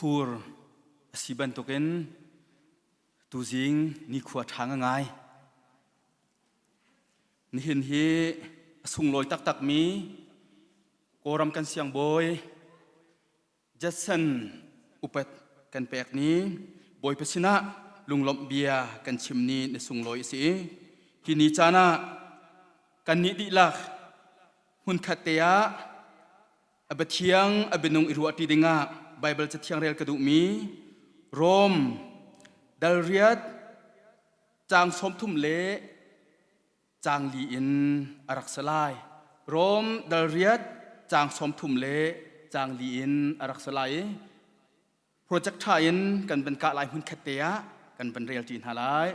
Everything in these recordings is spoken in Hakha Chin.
Fur a si bantukin tuzing nikhua ṭha ngai. Nihin hi a sunglawi taktakmi Kawlram kan siangbawi Judson upat kan pek ni Bawipa sinah lunglawmh bia kan chim ni na sunglawi a si i hi ni caan ah kannih dihlak hmunkhat te ah a biathiang a bianung i ruahṭi dingah Baibal cathiang rel ka duhmi Rom dal riat caang 30 le caang li in a rak si lai. Rom dal riat caang 30 le caang li in a rak si lai i project ṭha in kan van kah lai hmun khat te ah kan van rel ṭi hna lai.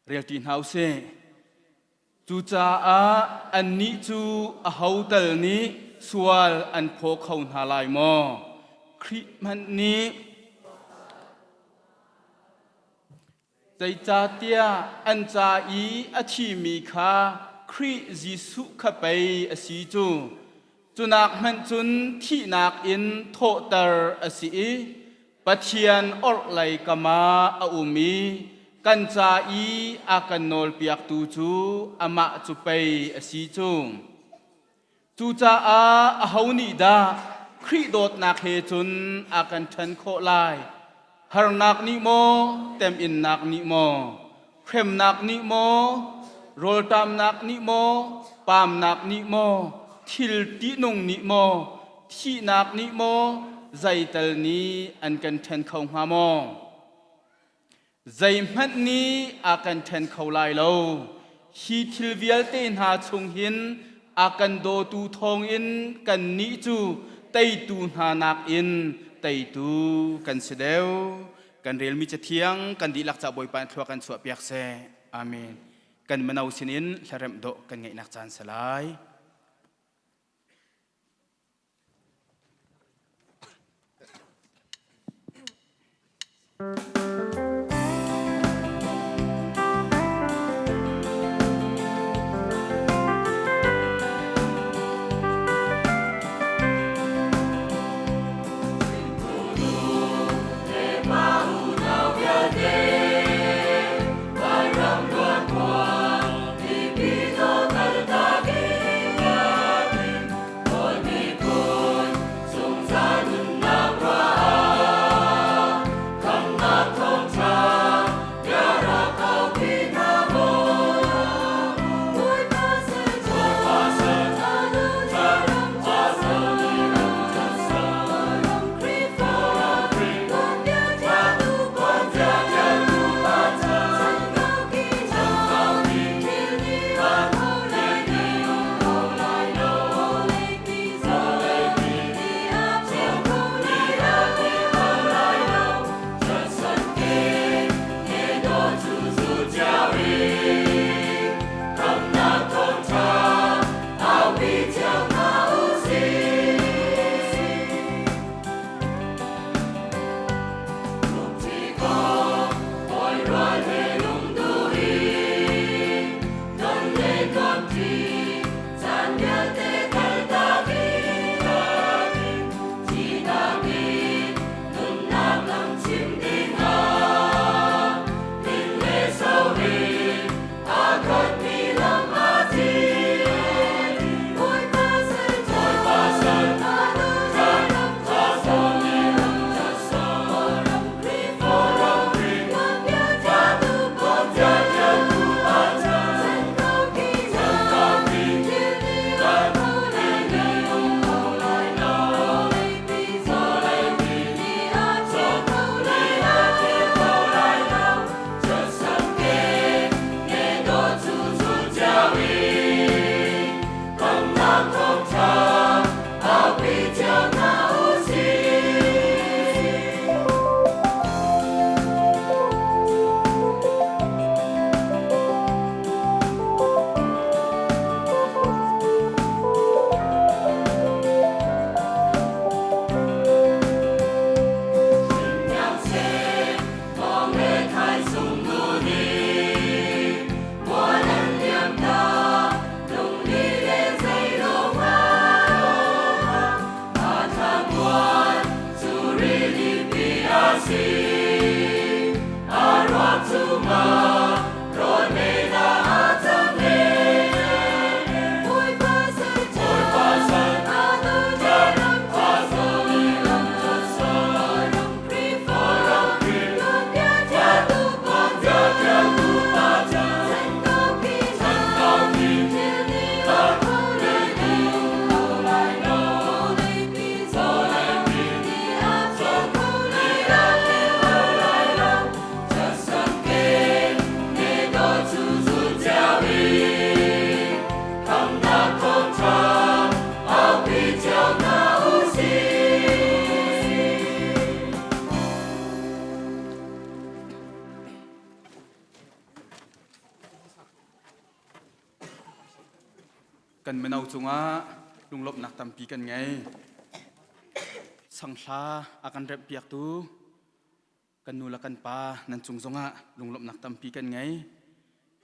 Rel ṭi hna usih. Cucaah annih cu aho tal nih sual an phaw kho hna lai maw? Khrih hmanh nih Zeicahtiah an ca i a thimi kha Khrih Jesuh kha pei a si cu. Cunak hmanh cun thihnak in thawhter a si i Pathian orhlei kam ah a um i kan ca i a kan nawlpiaktu cu amah cu pei a si cu. Cucaah aho nih dah Khrih dawtnak he cun a kan ṭhen khawh lai? Harnak nih maw, temhinnak nih maw, hremnak nih maw, rawlṭamnak nih maw, paamnak nih maw, thil ṭihnung nih maw, thihnak nih maw, zeital nih an kan ṭhen kho hnga maw? Zeihmanh nih a kan ṭhen kho lai lo. Hi thil vialte hna chung hin a kan dawtu thawngin kannih cu teitu hna nakin teitu kan si deuh. Kan relmi cathiang kan dihlak ca Bawipa in thlua kan chuahpiak seh. Amen. Kan mino sinin hlaremh dawh kan ngeihnak caan si lai. Kan mino cungah lunglawmhnak tampi kan ngei. Sanghla a kan remhpiaktu kan nu le kan pa nan cung zongah lunglawmhnak tampi kan ngei.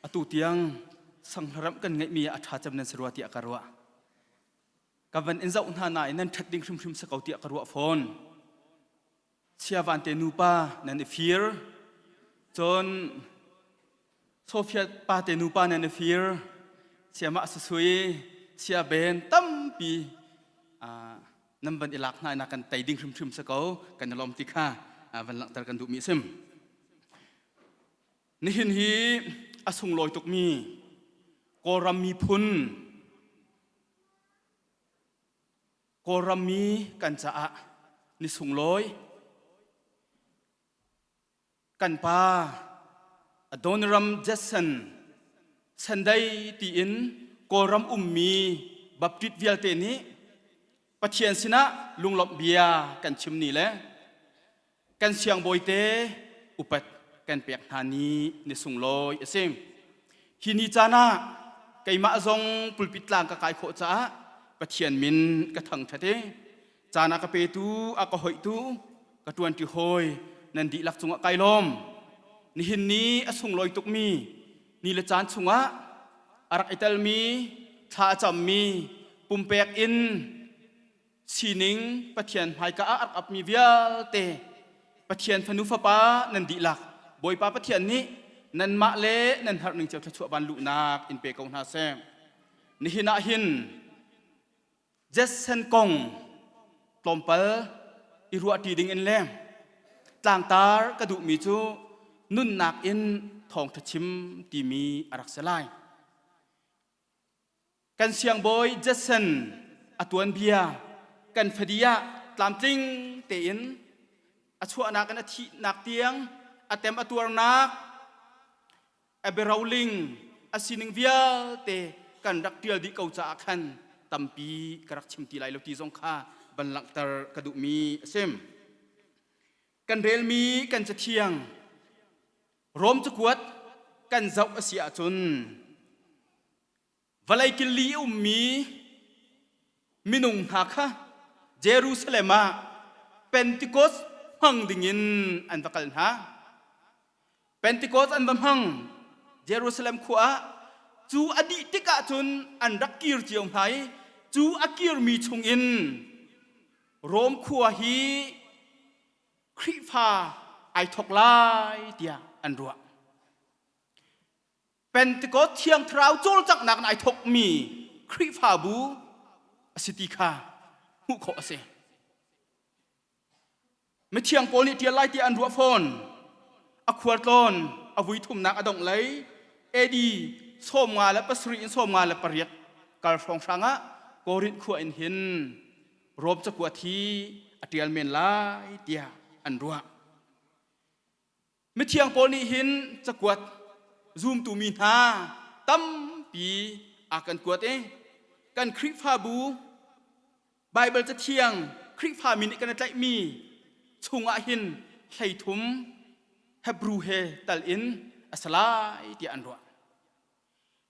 Atu tiang sanghla ramh kan ngeihmi ah a ṭha cem nan si rua tiah ka ruah. Ka van in zoh hna nain nan ṭhat ding hrimhrim si ko tiah ka ruah fawn. Chiavan te nupa nan i fir. Cun Sophia pa te nupa nan i fir. Siamah susui, sia ben tampi nan van i lak hna na kan tei ding hrimhrim si ko kan i lawm ti kha van langhter kan duhmi a si. Nihin hi a sunglawi tukmi Kawlram miphun Kawlram mi kan caah ni sunglawi kan pa Adoniram Judson Sendai tiin Kawlram ummi Baptist vialte nih Pathian sinah lunglawmh bia kan chim ni le kan siangbawi te upat kan pek hna ni ni sunglawi a si. Hi ni caan ah keimah zong pulpit tlang ka kai khawh caah Pathian min ka thangṭhat i caan a ka petu a ka hoihtu ka ṭuanṭi hawi nan dihlak cungah kai lawm. Nihin ni a sunglawi tukmi ni le caan chungah a rak i telmi thla a cammi pumpek in sining Pathian hmaika ah a rak apmi vialte Pathian fanu fapa nan dihlak Bawipa Pathian nih nanmah le nan harning cio thluachuah van luhnak in pe ko hna seh. Nihin ah hin Jetsen kong tlawmpal i ruahṭi ding in le tlangtar ka duhmi cu nunnak in thawngṭha chim timi a rak si lai. Kan siangbawi Jason a tuanbia kan fadi ah tlamtling tein a chuahnak in a thihnak tiang a tem a tuarnak a biaroling a sining vialte kan rak ṭial dih ko caah khan tampi ka rak chim ti lai lo ti zong kha van langhter ka duhmi a si. Kan relmi kan cathiang Rom cakuat kan zoh a si ahcun Vawlei killi i ummi minung hna kha Jerusalem ah Pentecost hmang dingin an va kal hna. Pentecost an va hmang Jerusalem khua ah cu a dih tikah cun an rak kir cio hna i cu a kirmi chungin Rom khua hi Khrihfa ai thawk lai tiah an ruah. Pentecost Thiang Thlarau cawlcanghnak in ai thawkmi Khrihfabu a si ti kha hmuh khawh a si. Mithiang Paul nih ṭial lai tiah an ruah fawn. A khualtlawn a vui thumnak a dongh lei AD 57 in 58 kal hrawnghrang ah Korinth khua in hin Rom cakuat hi a ṭial men lai tiah an ruah. Mithiang Paul nih hin cakuat zumtu mi hna tampi a kan kuat i kan Khrihfabu Baibal Cathiang Khrihfami nih kan i tlaihmi chungah hin 13 Hebrew he tal in a si lai tiah an ruah.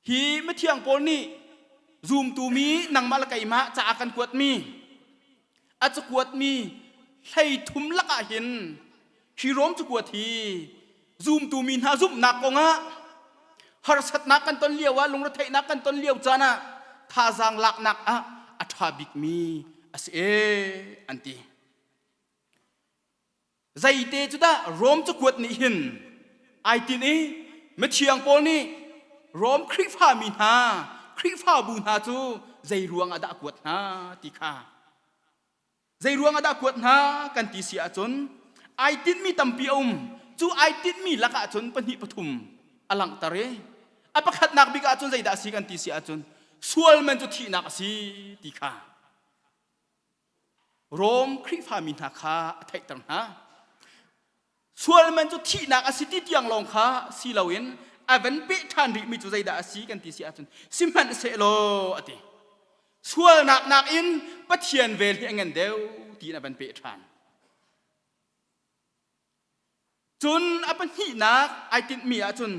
Hi mithiang pawl nih zumtu mi nangmah le keimah ca kan kuatmi a cakuatmi 13 lakah hin hi Rom cakuat hi zumtu mi hna zumhnak kongah harsatnak kan ton lio ah lungretheihnak kan ton lio caan ah thazaang laknak ah a ṭha bikmi a si ee an ti. Zeite cu dah Rom cakuat nih hin ai tinh i mithiang Paul nih Rom Khrihfami hna, Khrihfabu hna cu zei ruang ah dah a kuat hna ti kha zei ruang ah dah a kuat hna kan ti si ahcun ai tinhmi tampi a um. Cu ai tinhmi lakah cun pahnih pathum a langhter i a pakhatnak bik ahcun zeidah a si kan ti si ahcun sual man cu thihnak a si ti kha Rom Khrihfami hna kha a theihter hna. Sual man cu thihnak a si ti tiang lawng kha si loin a van peh ṭhan rihmi cu zeidah a si kan ti si ahcun sihmanhsehlaw a ti. Sualnak nakin Pathian vel hi a ngan deuh tiin a van peh ṭhan. Cun a pahnihnak ai tinhmi ahcun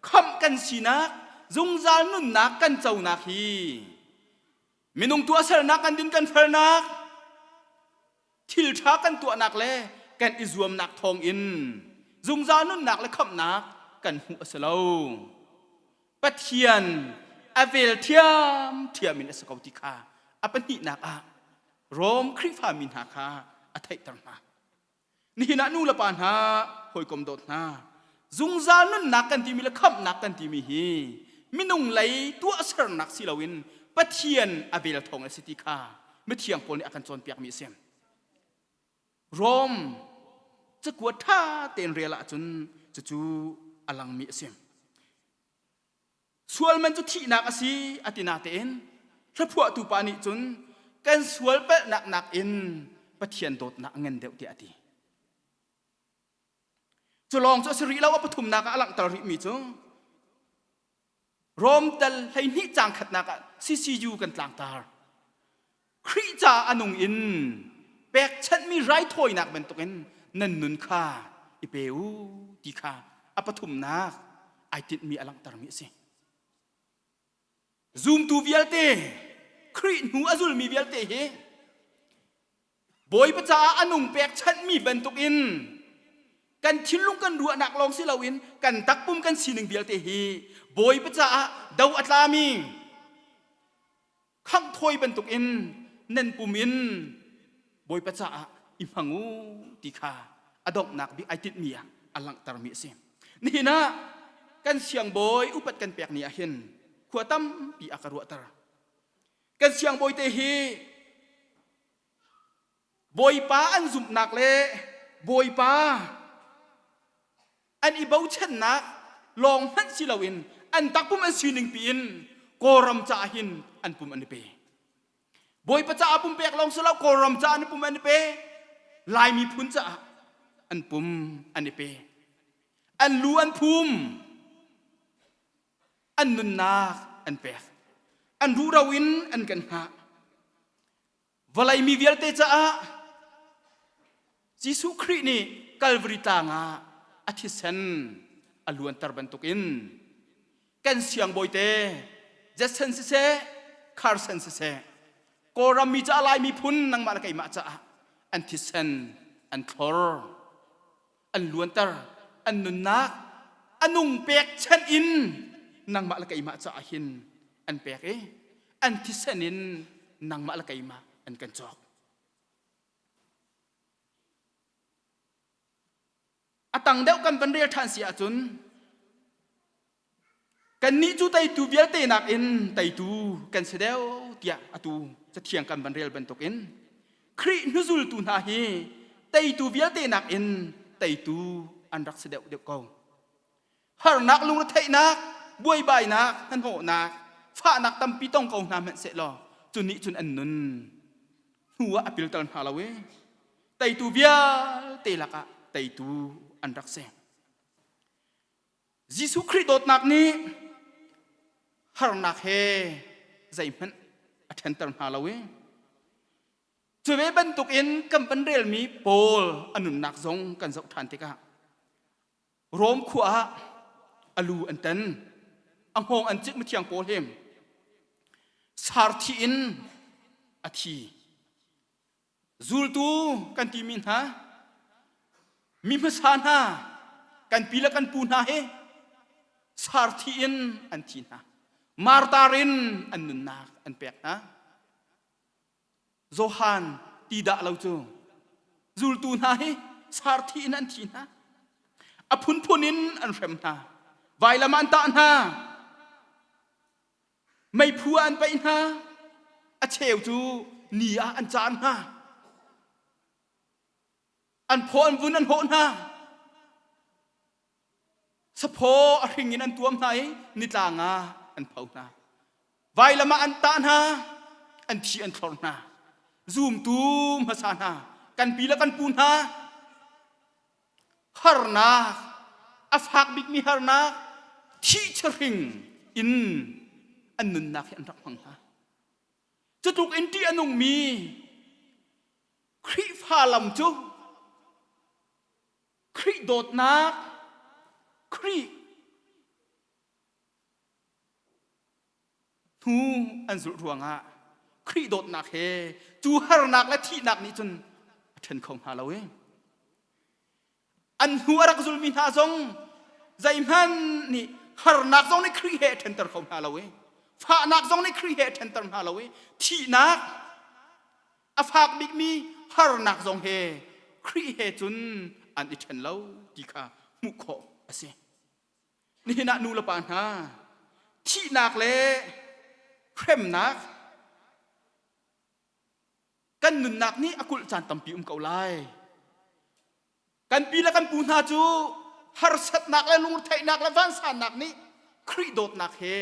khamh kan sinak zungzal nunnak kan conak hi. Minung tuahsernak kan din kan felnak, thil ṭha kan tuahnak le kan i zuamnak thawngin zungzal nunnak le khamhnak kan hmuh a si lo. Pathian a vel ṭhiamṭhiam in a si ko ti kha a pahnihnak ah Rom Khrihfami hna kha a theihter hna. Nihin ah nu le pa hna, hawikom dawt hna, zungzal nunnak kan timi le khamhnak kan timi hi minung lei tuahsernak si loin Pathian a vel thawng a si ti kha mithiang Paul nih a kan cawnpiakmi a si. Rom cakuat ṭha tein rel ahcun cucu a langmi a si. Sual man cu thihnak a si a ti natein hlaphuahtu pa nih cun kan sual palhnak nakin Pathian dawtnak a ngan deuh tiah a ti. Cu lawng cu a si rih lo a pathumnak ah a langhter rihmi cu Rom tal 12 caang khatnak ah CCU kan tlangtar. Khrih ca a nung in pekchanhmi raithawinak bantukin nan nun kha i pe u ti kha a pathumnak ai tinhmi a langhtermi a si. Zumtu vialte Khrih hnu a zulmi vialte hi Bawipa caah a nung pekchanhmi bantukin kan thinlung kan ruahnak lawng si loin kan takpum kan sining vialte hi Bawipa caah do a tlami khanghthawi bantukin nan pum in Bawipa caah i hmang u ti kha a donghnak bik ai tinhmi ah a langhtermi a si. Nihin ah kan siangbawi upat kan pek ni ah hin khua tampi a ka ruahter. Kan siangbawi te hi Bawipa an zumhnak le Bawipa an i bochannak lawng hmanh si loin an takpum an sining piin Kawlram caah hin an pum an i pe. Bawipa caah pumpek lawng si lo Kawlram caah an pum an i pe. Lai miphun caah an pum an i pe. An lu an phum. An nunnak an pek. An ruhro in an kan hngah. Vawlei mi vialte caah Jesuh Khrih nih Calvary tlang ah a thisen a luanter bantukin kan siangbawi te Jetson siseh Carson siseh Kawlram mi caah Lai miphun nangmah le keimah caah an thisen an thlor an luanter an nunnak a nung pek chan in nangmah le keimah caah hin an pek i an thisen in nangmah le keimah an kan cawk. A tang deuh kan van rel ṭhan si ahcun kannih cu teitu vialte nakin teitu kan si deuh tiah atu cathiang kan van rel bantukin Khrih hnuzultu hna hi teitu vialte nakin teitu an rak si deuh deuh ko. Harnak lungretheihnak, buaibainak, hnahnawhnak, fahnak tampi tong ko hna hmanh sehlaw cu nih cun an nun hnu ah a pilter hna lo i teitu vialte lakah teitu an rak si. Jesuh Khrih dawtnak nih harnak he zeihmanh a ṭhenter hna lo i cu ve bantukin kan van relmi Paul a nunnak zong kan zoh ṭhan tikah Rom khua ah a lu an tan a hngawng an cit mithiang Paul hi sarthi in a thi Zultu kan timi hna mi hmasa hna kan pi le kan pu hna hi sarthi in an thi hna martar in an nunnak an pek hna Johan ti dah lo cu zultu hna hi sarthi in an thi hna a phunphun in an hrem hna vailam ah an tah hna Meiphu ah an paih hna, a cheu cu ni ah an caan hna. An phaw an vun an hawh hna. Saphaw a hring in an tuam hna i nitlang ah an pho hna. Vailam ah an tah hna, an thi an thlor hna. Zumtu hmasa hna, kan pi le kan pu hna, harnak a fak bikmi harnak thih chahring in an nunnak hi an rak hmang hna cutluk in ṭih a nungmi Khrihfa lam cu Khrih dawtnak Khrih hnu an zulh ruangah. Khrih dawtnak he cu harnak le thihnak nih cun a ṭhen kho hna lo i an hnu a rak zulmi hna zong zeihmanh nih harnak zong nih Khrih he a ṭhenter kho hna lo i fahnak zong nih Khrih he a ṭhenter hna lo i thihnak a fak bikmi harnak zong he Khrih he cun an i ṭhen lo ti kha hmuh khawh a si. Nihin ah nu le pa hna thihnak le hremnak kan nunnak nih a kulh caan tampi um ko lai. Kan pi le kan pu hna cu harsatnak le lungretheihnak le vansannak nih Khrih dawtnak he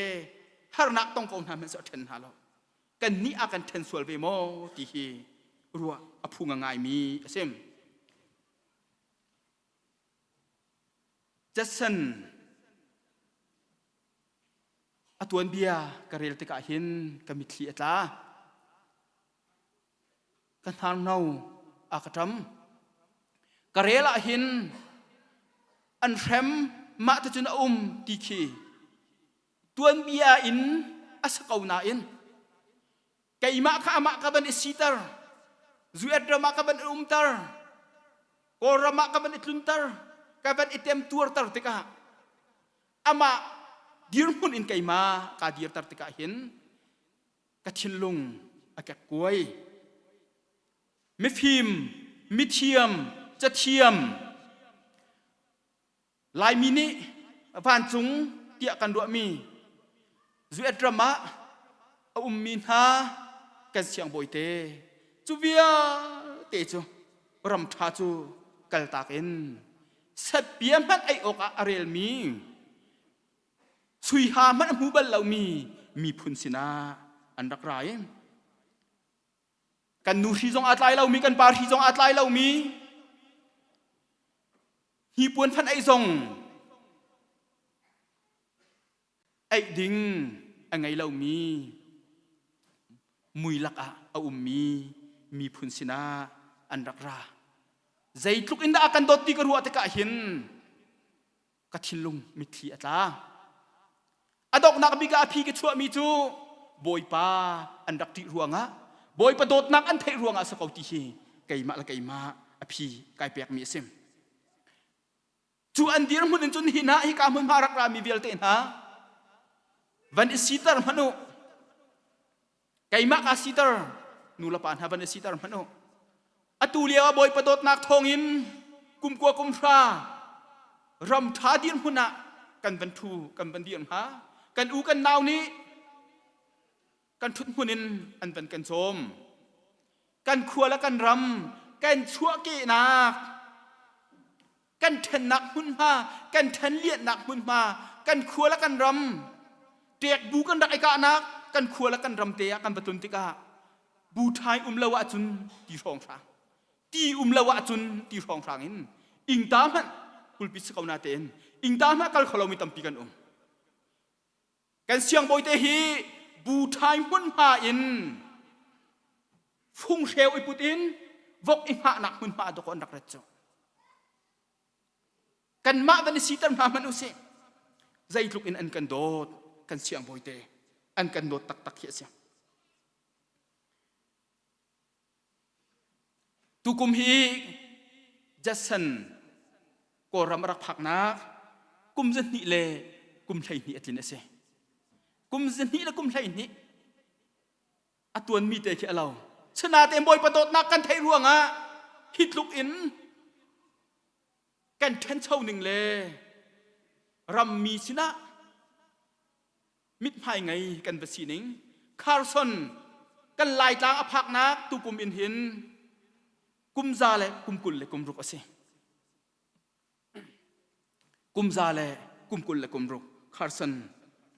harnak tong ko hna hmanh seh a ṭhen hna lo. Kannih a kan ṭhen sual ve maw ti hi ruah a phu ngaimi a si. Judson a tuanbia ka rel tikah hin ka mitthli a tla. Ka hnarno a ka ṭam. Ka rel ah hin an hrem mah te cun a um ti khi tuanbia in a si ko nain keimah kha amah ka van i siter US ram ah ka van i umter Kawlram ah ka van i tlunter ka van i temtuarter tikah amah dirhmun in keimah kaa dirter tikah hin ka thinlung a kekkuai mifim mithiam cathiam Laimi nih vancung tiah kan ruahmi US ram ah a ummi hna kan siangbawi te cu vialte cu ram ṭha cu kaltak in satpia hmanh ei awkah a relmi suiha hmanh a hmu bal lomi miphun sinah an rak ra i kan nu hri zong aa tlai lomi kan pa hri zong aa tlai lomi Hnipuan fan ei zong eih ding a ngei lomi mui lakah a ummi miphun sinah an rak ra. Zeitluk in dah a kan dawt ti ka ruah tikah hin ka thinlung mitthli a tla. A donghnak bik ah a phi ka chuahmi cu Bawipa an rak ṭih ruangah Bawipa dawtnak an theih ruangah a si ko ti hi keimah le keimah a phi kai pekmi a si. Cu an dirhmun in cun hi hna hika hmunhma rak rami vialte hna van i siter hmanh u. Keimah kaa siter nu le pa hna van i siter hmanh u. Atu lio ah Bawipa dawtnak thawngin kum kua kum hra ram ṭha dirhmun ah kan van ṭhu kan van dir hna. Kan u kan nau nih kan ṭhut hmun in an van kan cawm. Kan khua le kan ram kan chuahkehnak kan ṭhennak hmunhma kan ṭhenlianhnak hmunhma kan khua le kan ram ṭekbu kan rak i kahnak kan khua le kan ram te ah kan va tlun tikah bu ṭhai um lo ahcun ti hrawnghrang ti um lo ahcun ti hrawnghrang in ingta hmanh pulpit si ko na tein ingta hmanh kal kho lomi tampi kan um Kan siangbawi te hi bu ṭhai hmunhma in funghreu i put in vok i hngahnak hmunhma dawk an rak rat cu. Kanmah van i siter hna hmanh usih. Zeitluk in an kan dawt kan siangbawi te an kan dawt taktak hi a si. Tukum hi Judson Kawlram a rak phaknak kum zahnih le kum 12 a tlin a si. Kum zahnih le kum 12 a tuanmi te khi a lo. Sinain Bawipa dawtnak kan theih ruangah hi tluk in kan ṭhancho ning le rammi sinah mithmai ngei kan va sining Carson kan Laitlang a phaknak tukum in hin kum za le kum 20 le kum ruk a si. Kum za le kum 20 le kum ruk Carson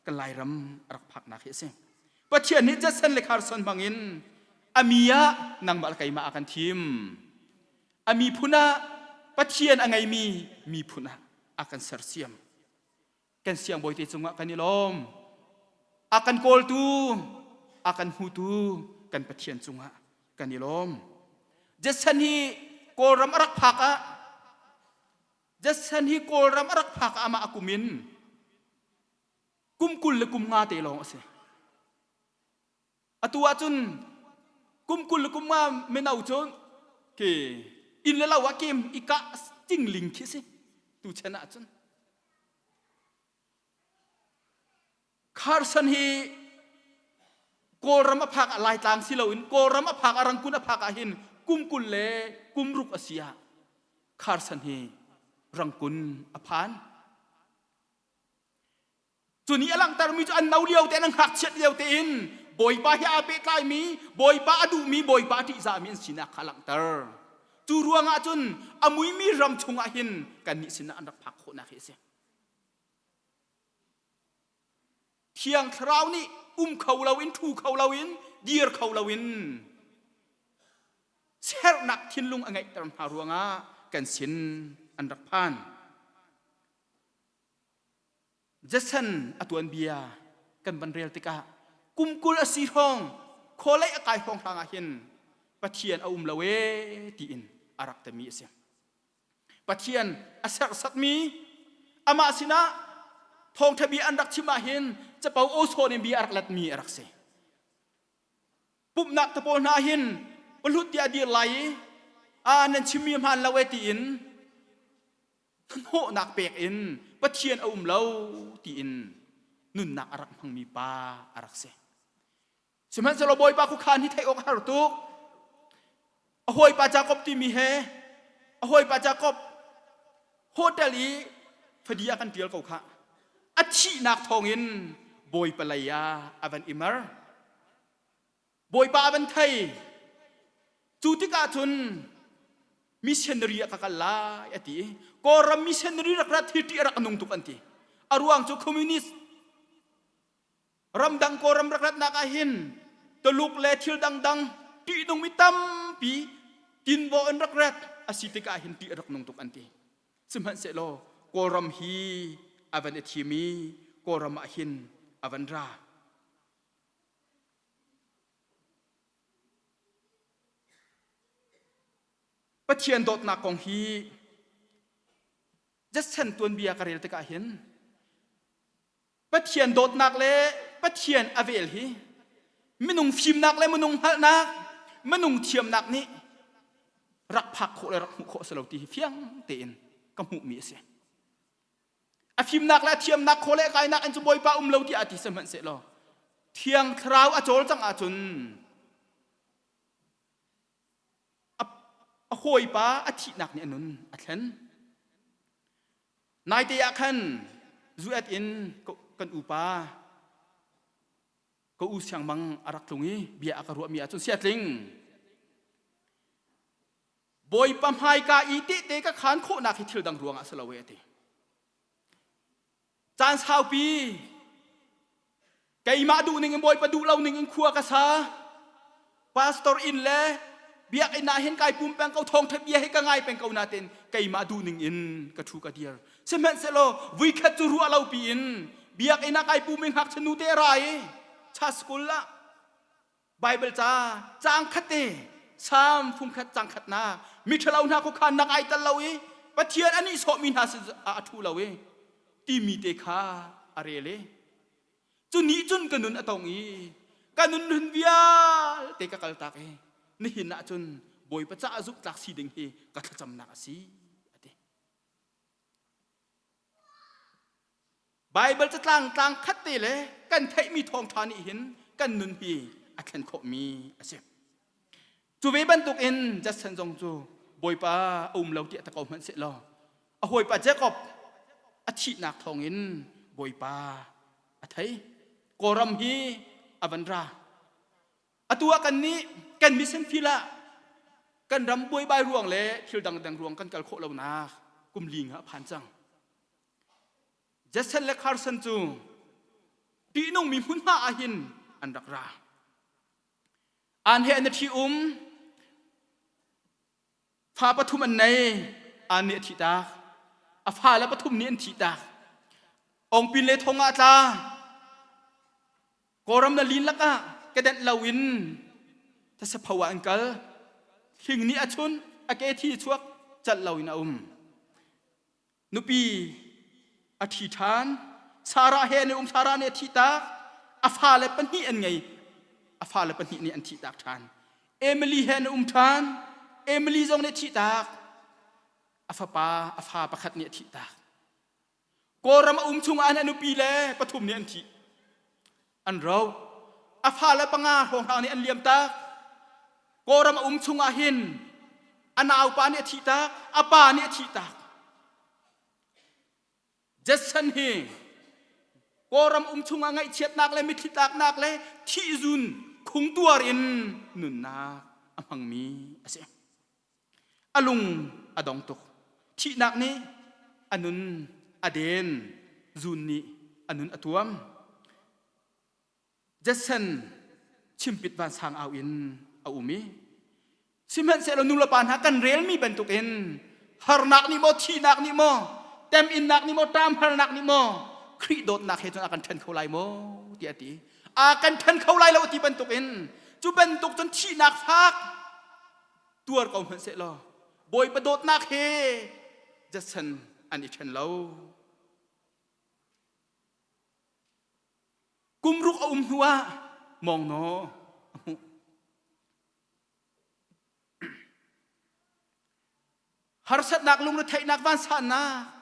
kan Lairam a rak phaknak hi a si. Pathian nih Judson le Carson hmangin a mi ah nangmah le keimah a kan thim. A miphun ah Pathian a ngeimi miphun ah a kan sersiam. Kan siangbawi te cungah kan i lawm. A kan kawltu, a kan hmutu kan Pathian cungah kan i lawm. Judson hi Kawlram a rak phak ah Judson hi Kawlram a rak phak ah amah a kum in kum 20 le kum nga te lawng a si. Atu ahcun Kum 20 le kum nga mino cu khi inn le lo ah kem i kah cingling khi si tu chen ah cun. Carson hi Kawlram a phak ah Laitlang si loin Kawlram a phak ah Rangkun a phak ah hin kum 20 le kum ruk a si ah Carson hi Rangkun a phan. Cu nih a langhtermi cu an no lio te an ngakchiat lio tein Bawipa he aa pehtlaimi, Bawipa a duhmi, Bawipa a ṭihzahmi an sinak kha a langhter. Cu ruangah cun a muimi ram chungah hin kannih sinah an rak phak khawhnak hi a si. Thiang Thlarau nih um kho loin, ṭhu kho loin, dir kho loin sernak thinlung a ngeihter hna ruangah kan sin an rak phan. Jason a tuanbia kan van rel tikah kum 20 a si hrawng khualei a kai hrawng hrang ah hin Pathian a um lo ee tiin a rak timi a si. Pathian a serhsatmi amah sinah thawngṭha bia an rak chim ah hin capo aw sawn in bia a rak letmi a rak si. Pumhnak te pawl hna hin pahlut tiah dir lai i a nan chimmi hmaan lo e tiin hnawhnak pek in Pathian a um lo tiin nunnak a rak hmangmi pa a rak si. Sihmanhsehlaw Bawipa khuakhan hi theih awk a har tuk. A hawipa Jakob timi he a hawipa Jakob hotel i fadi a kan tial ko khah. A thihnak thawngin Bawipa lei ah a van i mer. Bawipa a van thei. Cu tikah cun missionary ah ka kal lai a ti i Kawlram missionary rak rat hi ṭih a rak nung tuk an ti. A ruang cu communist Ramdang Kawlram rak ratnak ah hin Tuluk le thil dangdang ṭihnungmi tampi tinbaw in rak rat a si tikah hin ṭih a rak nung tuk an ti. Sihmanhsehlaw Kawlram hi a van i thim i Kawlram ah hin a van ra. Pathian dawtnak kong hi Jatsen tuanbia ka rel tikah hin Pathian dawtnak le Pathian a vel hi minung fimnak le minung hngalhnak, minung thiamnak nih rak phak khawh le rak hmuh khawh a si lo ti hi fiang tein ka hmuhmi a si. A fimnak le a thiamnak khawh le kainak in cu Bawipa um lo tiah a ti sihmanhsehlaw Thiang Thlarau a cawlcangh ahcun a hawipa a thihnak nih a nun a thlen. Naite ah khan zuet in kan upa ka u siangmang a rak tlung i bia a ka ruahmi ahcun siatling Bawipa hmaika i tehte ka khaan khawhnak hi thil dang ruangah si lo e a ti. Caan saupi keimah duh ning in Bawipa duh lo ning in khua ka sa. Pastor inn le biakinn ah hin kai pum peng ko thawngtha bia hi ka ngai peng ko natin keimah duh ning in ka thu ka dir. Sihmanhsehlaw vuikhat cu ruah lo pi in biakinn ah kai pum i ngakchia nu te ra i cha school ah Bible ca caang khat te Salm fungkhat caang khat na miṭhalo hna khuakhan nak ai tel lo i Pathian a nihsawhmi hna sin a ṭhu lo i timi te kha a rel i cu nih cun ka nun a tong i ka nun hlun vialte ka kaltak i nihin ah cun Bawipa caah zumhtlak si ding hi ka thlacamnak a si a ti. Baibal catlang tlang khat te le kan theihmi thawngṭha nih hin kan nun hi a thlen khawhmi a si. Cu ve bantukin Judson zong cu Bawipa a um lo tiah ta ko hmanh seh law a hawipa Jacob a thihnak thawngin Bawipa a thei. Kawlram hi a van ra. Atu ah kan nih kan mission field ah kan ram buaibai ruang le thil dangdang ruang kan kal khawh lonak kum li nga a phan cang. Judson le Carson cu ṭihnungmi hmunhma ah hin an rak ra. An he an i ṭhi-um. Fa pathum an nei. An nih a thihtak. A fale pathum nih an thihtak. Ongpin le thong ah a tla. Kawlram na lin lakah kedenh loin thasapho ah an kal. Hling nih a chun, a ke thi chuak calh loin a um. Nupi a ṭhi ṭhan. Sarah he an i um. Sarah nih a thihtak. A fale pahnih an ngei. A fale pahnih nih an thihtak ṭhan. Emily he an um ṭhan. Emily zong nih a thihtak. A fapa, a fa pakhat nih a thihtak. Kawlram a um chungah an nupi le pathum nih an thih. An ro. A fale panga hrawnghrang nih an liam tak. Kawlram a um chungah hin a naupa nih a thih tak, a pa nih a thih tak. Jetson hi Kawlram um chungah ngaihchiatnak le mitthli tlaknak le thihzun khungtuar in nunnak a hmangmi a si. A lung a dong tuk. Thihnak nih a nun a den, zun nih a nun a tuam. Jetson chimpit vansang au in a um i sihmanhsehlaw nulepa hna kan relmi bantukin harnak nih maw thihnak nih maw teminnak nih maw ṭamharnak nih maw Khrih dawtnak he cun a kan ṭhen kho lai maw tiah a ti a kan ṭhen kho lai lo ti bantukin cu bantuk cun thihnak fak tuar ko hmanh sehlaw Bawipa dawtnak he Judson an i ṭhen lo. Kum ruk a um hnuah mawngnaw a hmuh. Harsatnak lungretheihnak vansannak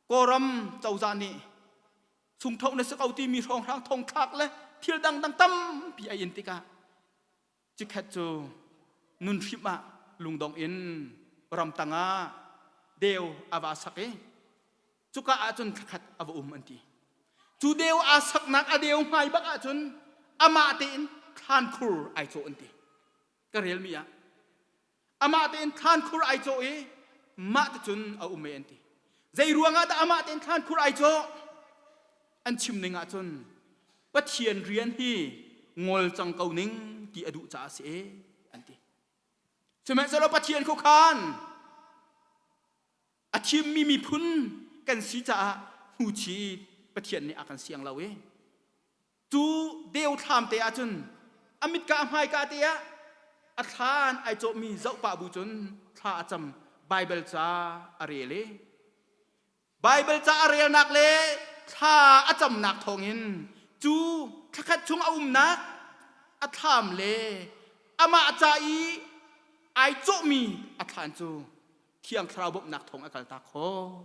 Kawlram cozah nih sungthoh na si ko timi hrawnghrang thongthlak le thil dangdang tampi a in tikah Cikhat cu nun hrim ah lungdong in ramtang ah deu a va sak i cuka ahcun thlakhat a va um an ti. Cu deu aa saknak a deu hmai bak ahcun amah tein thlankhur ai cawh an ti. Ka relmi ah amah tein thlankhur ai cawh i mah te cun a um e an ti. Zei ruangah dah amah tein thlankhur ai cawh? An chim ning ahcun Pathian rian hi ngol cang ko ning ti a duh caah a si e an ti. Sihmanhsehlaw Pathian khuakhan a thimmi miphun kan si caah hnuchi Pathian nih a kan siang lo i cu deu thlam te ahcun a mitka a hmaika te ah a thlan ai cawhmi zoh pah bu cun thla a cam Baibal ca a rel i Baibal ca a relnak le thla a camnak thawngin cu thlakhat chung a umnak a thlam le amah ca i ai cawhmi a thlan cu Thiang Thlarau bawmhnak thawng a kaltak khawh.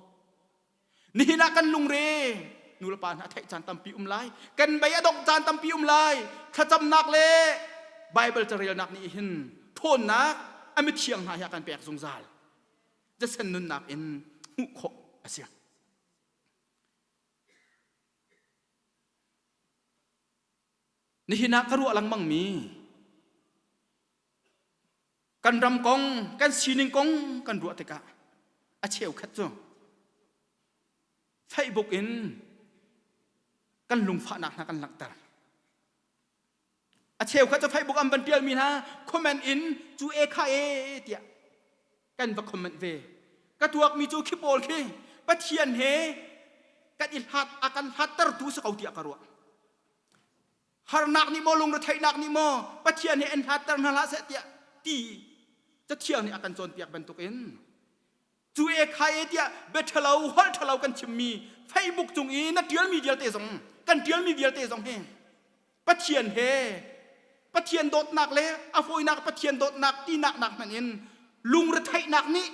Nihin ah kan lungre nulepa hna theih caan tampi um lai. Kan bei a dongh caan tampi um lai. Thlacamnak le Baibal carelnak nih hin ṭhawnnak a mithiang hna hi a kan pek zungzal. Jesen nunnak in hmuh khawh a si. Nihin ah ka ruah lengmangmi kan ram kong, kan sining kong kan ruah tikah a cheukhat cu Facebook in kan lungfahnak hna kan langhter. A cheukhat cu Facebook an van ṭialmi hna comment in cu e kha e tiah kan va comment ve. Ka tuakmi cu khi pawl khi Pathian he kan i hlat a kan hlattertu si ko tiah ka ruah. Harnak nih maw lungretheihnak nih maw Pathian he an hlatter hna hlah seh tiah ti Cathiang nih a kan cawnpiak bantukin cu e kha e tiah bia ṭhalo holh ṭhalo kan chimmi Facebook cung i na ṭialmi vialte zong kan ṭialmi vialte zong hi Pathian he Pathian dawtnak le a fawinak Pathian dawtnak tinak nak hmanh in lungretheihnak nih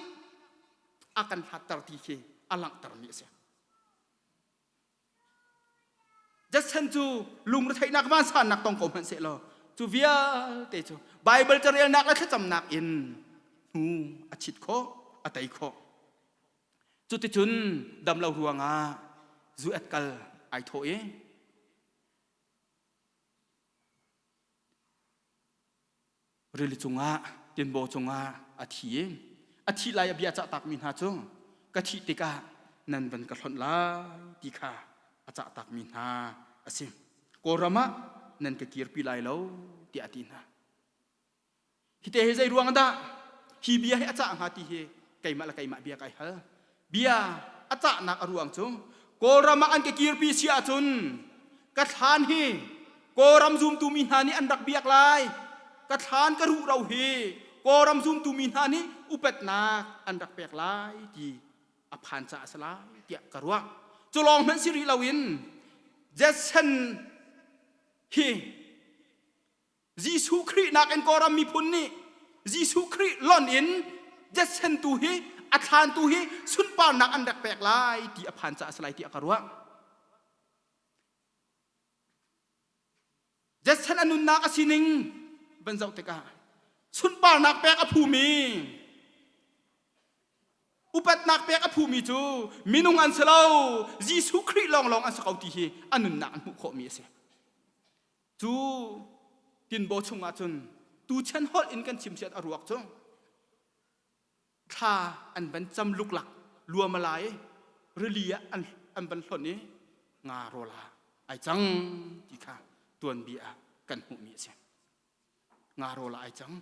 a kan hlatter ti khi a langhtermi a si. Judson cu lungretheihnak vansannak tong ko hmanh sehlaw cu vialte cu Baibal carelnak le thlacamnak in hnu a chit khawh, a tei khawh. Cuticun damlo ruangah zu et kal ai thawh i rili cungah tinbaw cungah a thi i a thih lai a bia cah takmi hna cu ka thih tikah nan van ka hlonh lai ti kha a cah takmi hna a si. Kawlram ah nan ka kirpi lai lo tiah a ti hna. Hite hi zei ruang dah hi bia hi a cah hnga ti hi keimah le keimah bia kai hal. Bia a cahnak a ruang cu Kawlram ah an ka kirpi si ahcun ka thlan hi Kawlram zumtu mi hna nih an rak biak lai. Ka thlan ka ruhro hi Kawlram zumtu mi hna nih upatnak an rak pek lai ti a phan caah a si lai tiah ka ruah. Cu lawng hmanh si rih loin Jetson hi Jesuh. Jesuh Khrih nakin Kawlram miphun nih Jesuh Khrih lon in Jetsen tu hi a thlan tu hi sunparnak an rak pek lai ti a phan caah a si lai tiah ka ruah. Jetsen a nunnak a sining van zoh tikah sunparnak pek a phumi upatnak pek a phumi cu minung an si lo Jesuh Khrih lawnglawng an si ko ti hi a nunnak an hmuh khawhmi a si. Cu tinbaw chungah cun tuchan holh in kan chim siat a ruak cu thla an van cam luklak luamala i rili ah an, an van hlonh i nga rawl ah ai cang ti kha tuanbia ah kan hmuhmi a si. Nga rawl ah ai cang.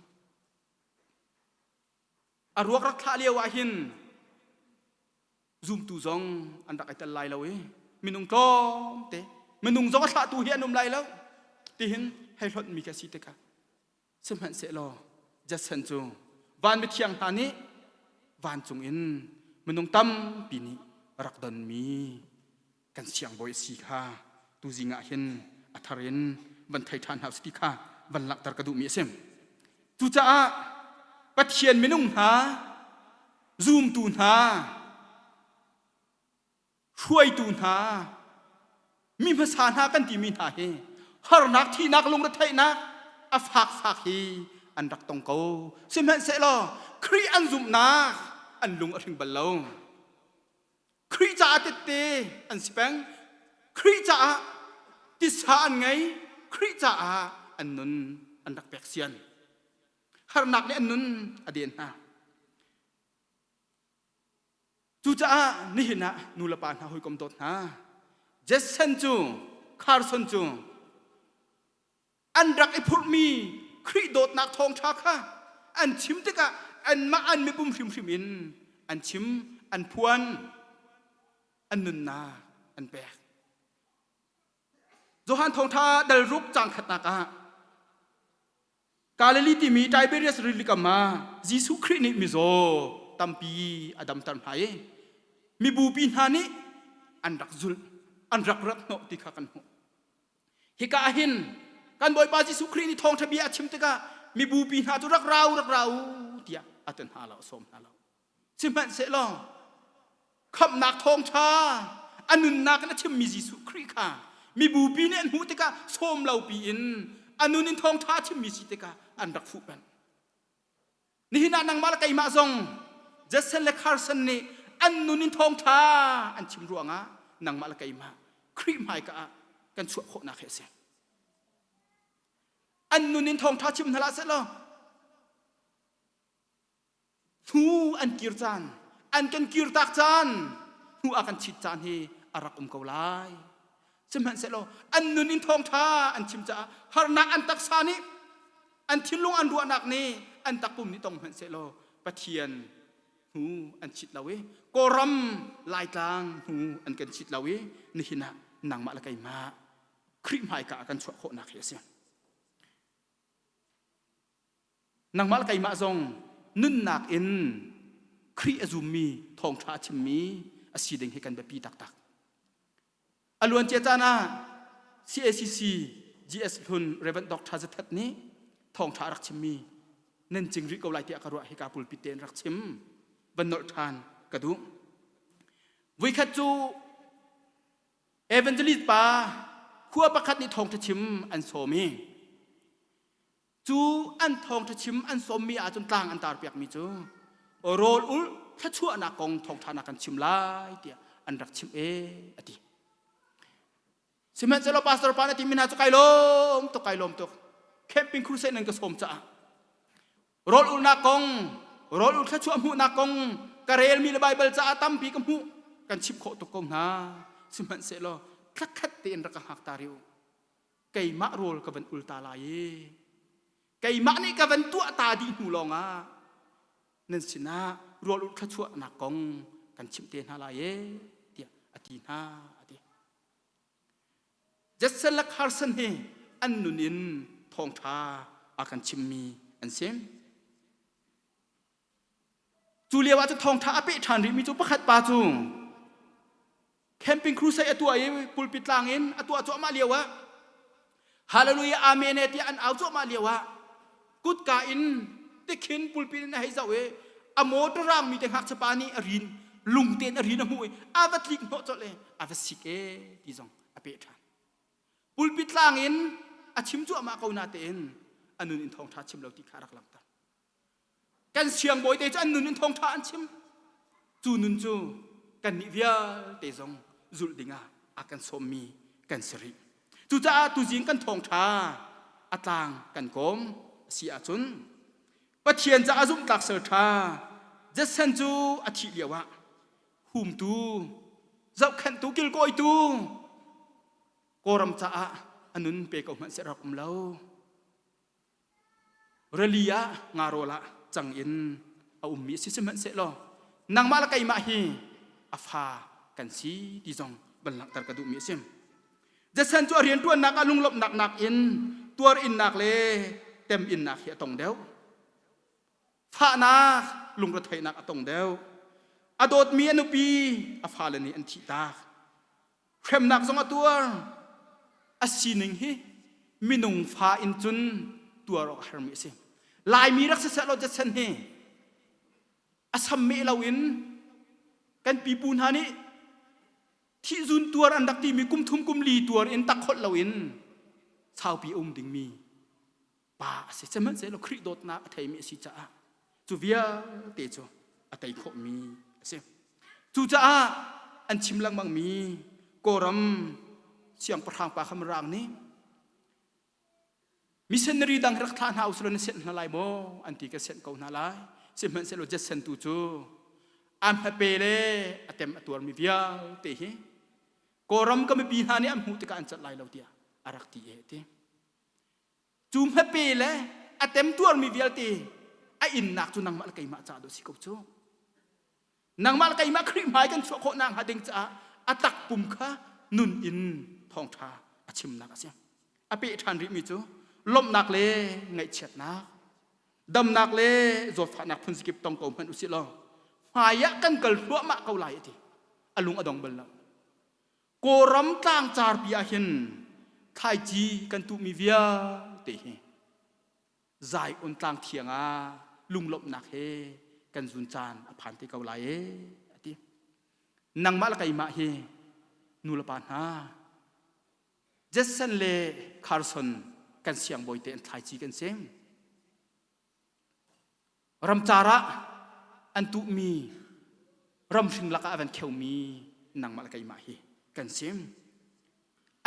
A ruak rak thlah lio ah hin zumtu zong an rak i tel lai lo i minung tlawmte minung zong a thlahtu hi an um lai lo tihin hei hlonhmi khi a si tikah sihmanhsehlaw Judson cu van mithiang hna nih vancung in minung tampi nih rak donmi kan siangbawi a si kha tuzing ah hin a thar in van thei ṭhan hna usih ti kha van langhter ka duhmi a si. Cucaah Pathian minung hna, zumtu hna, hruaitu hna, mi hmasa hna kan timi hna hi harnak, thihnak, lungretheihnak a fakfak hi an rak tong ko. Sihmanhsehlaw Khrih an zumhnak an lung a hring bal lo. Khrih caah tette an si peng. Khrih caah titsa an ngei. Khrih caah an nun an rak pek sian. Harnak nih an nun a den hna. Cucaah nihin ah nu le pa hna hawikom dawt hna. Jetson cu Carson cu an rak i phurhmi Khrih dawtnak thawngṭha kha an chim tikah anmah an mipum hrimhrim in an chim, an phuan, an nunnak an pek. Johan thawngṭha dal ruk caang khatnak ah Galilee timi Tiberias rilikam ah Jesuh Khrih nih mizaw tampi a damter hna i mibupi hna nih an rak zulh, an rak rat hnawh ti kha kan hmuh. Hika ah hin kan Bawipa Jesuh Khrih nih thawngṭha bia a chim tikah mibupi hna cu rak ra u, rak ra u tiah a ti hna lo, a sawm hna lo. Sihmanhsehlaw khamhnak thawngṭha a nunnak in a chimmi Jesuh Khrih kha mibupi nih an hmuh tikah sawm lo piin a nun in thawngṭha a chimmi si tikah an rak fuh peng. Nihin ah nangmah le keimah zong Judson le Carson nih an nun in thawngṭha an chim ruangah nangmah le keimah Khrih hmaika ah kan chuah khawhnak hi a si. An nun in thawngṭha chim hna hlah sehlaw hnu an kir caan, an kan kirtak caan, hnu a kan chit caan hi a rak um ko lai. Sihmanhsehlaw an nun in thawngṭha an chim caah harnak an taksa nih an thinlung an ruahnak nih an takpum nih tong hmanhsehlaw Pathian hnu an chit lo i Kawlram Laitlang hnu an kan chit lo i nihin ah nangmah le keimah Khrih hmaika ah kan chuah khawhnak hi a si. Nangmah le keimah zong nunnak in Khrih a zummi thawngṭha a chimmi a si ding hi kan biapi taktak. A luancia caan ah CACC GS hlun Reverend Dr. Zathat nih thawngṭha a rak chimmi nan cing rih ko lai tiah ka ruah hika pulpit tein rak chim van nolh ṭhan ka duh. Voikhat cu evangelist pa khua pakhat nih thawngṭha chim an sawm i Cu an thawngṭha chim an sawmmi ahcun tlang an tarpiakmi cu rawl ulh thluachuahnak kong thawngṭha nak kan chim lai tiah an rak chimh e a ti. Sihmanhsehlaw pastor pa na timi hna cu kai lawm tuk kai lawm tuk camping crusade nan ka sawm caah rawl ulhnak kong rawl ulh thluachuah hmuhnak kong ka relmi le Bible caah tampi ka hmuh kan chimh khawh tuk ko hna sihmanhsehlaw thlakhat tein rak ka hngak ta rih u keimah rawl ka van ul ta lai i keimah nih ka van tuah ta dih hnu lawngah nan sinah rawl ul thluachuahnak kong kan chimh te hna lai e tiah a ti hna a ti. Judson le Carson hi an nun in thawngṭha a kan chimmi an si. Cu lio ah cu thawngṭha a peh ṭhan rihmi cu pakhat pa cu camping crusade a tuah i pulpit tlang in a tuah cuahmah lio ah Hallelujah Amen tiah an au cuahmah lio ah. Kutka in tikhin pulpit in a hei zoh i a motor rangmi te ngakchia pa nih a rin lung tein a rin a hmuh i a va tlik hnawh colh i a va sik e ti zong a peh ṭhan. Pulpit tlang in a chim cuahmah ko natein a nun in thawngṭha chim lo ti kha a rak langhter. Kan siangbawi te cu an nun in thawngṭha an chim. Cu nun cu kannih vialte zong zulh dingah a kan sawmmi kan si rih. Cucaah tuzing kan thawngṭha a tlang kan kawm a si ahcun Pathian caah zumhtlak sal ṭha Judson cu a thih lioah humtu, zohkhenhtu, kilkawitu Kawlram caah a nun pe ko hmanh seh rak um lo. Rili ah ngarawl ah cang in a ummi si sihmanhsehlaw nangmah le keimah hi a fa kan si ti zong van langhter ka duhmi a si. Judson cu a rianṭuannak ah lunglawmhnak nakin tuar-innak le tem-innak hi a tong deuh. Fahnak, lungretheihnak a tong deuh. A dawtmi a nupi, a fale nih an thihtak. Hremnak zong a tuar. A sining hi minung fa in cun tuar awk a harmi a si. Laimi rak siseh law Judson hi a sam meh loin kan pipu hna nih thihzun tuar an rak timi kum thum kum li tuar in takholh loin saupi a um dingmi pa a si. Sihmanhsehlaw Khrih dawtnak a theimi a si caah cu vialte cu a tei khawhmi a si. Cucaah an chim lengmangmi Kawlram siangpahrang pa kha Mirang nih missionary dang rak thlah hna usulaw na senh hna lai maw an ti ka senh ko hna lai. Sihmanhsehlaw Judson tu cu a hmape le a tem a tuarmi vialte hi Kawlram ka mipi hna nih an hmuh tikah an cat lai lo tiah a rak ti e ti. Cu hmape le a temtuarmi vialte a innak cu nangmah le keimah caah dah si ko cu. Nangmah le keimah Khrih hmai kan chuah khawh nakhnga ding caah a takpum kha nun in thawngṭha a chimnak a si. A peh ṭhan rihmi cu lawmhnak le ngaihchiatnak, damnak le zawtfahnak phun zakip tong ko hmanh usih law hmai ah kan kal thluahmah ko lai a ti. A lung a dong bal lo. Kawlram tlangcarpi ah hin thlaici kan tuhmi vialte hi Zion tlang thiang ah lunglawmhnak he kan zun caan a phan te ko lai ee a ti. Nangmah le keimah hi nu le pa hna Judson le Carson kan siangbawi te an thlaici kan si. Ramcar ah an tuhmi ramhring lakah a van kheumi nangmah le keimah hi kan si.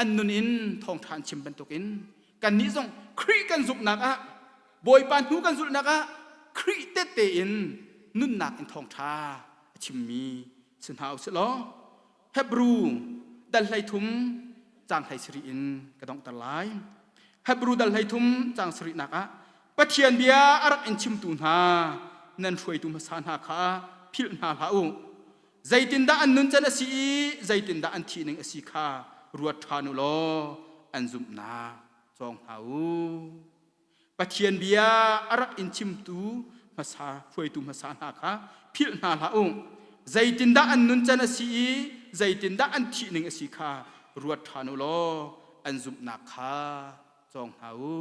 An nun in thawngṭha an chim bantukin kannih zong Khrih kan zumhnak ah Bawipa hnu kan zulhnak ah Khrih tette in nunnak in thawngṭha a chimmi si hna usih law Hebru dal 13 caang 17 in ka donghter lai. Hebru dal 13 caang sarihnak ah Pathian bia a rak in chimtu hna nan hruaitu hmasa hna kha philh hna hlah u. Zeitindah an nuncan a si i zeitindah an thih ning a si kha ruat ṭhan u law an zumhnak cawng hna u. Pathian bia a rak in chimtu hmasa hruaitu hmasa hna kha philh hna hlah u. Zeitindah an nuncan a si i zeitindah an thih ning a si kha ruat ṭhan u law an zumhnak kha cawng hna u.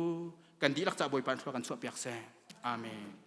Kan dihlak ca Bawipa thlua kan chuahpiak seh. Amen.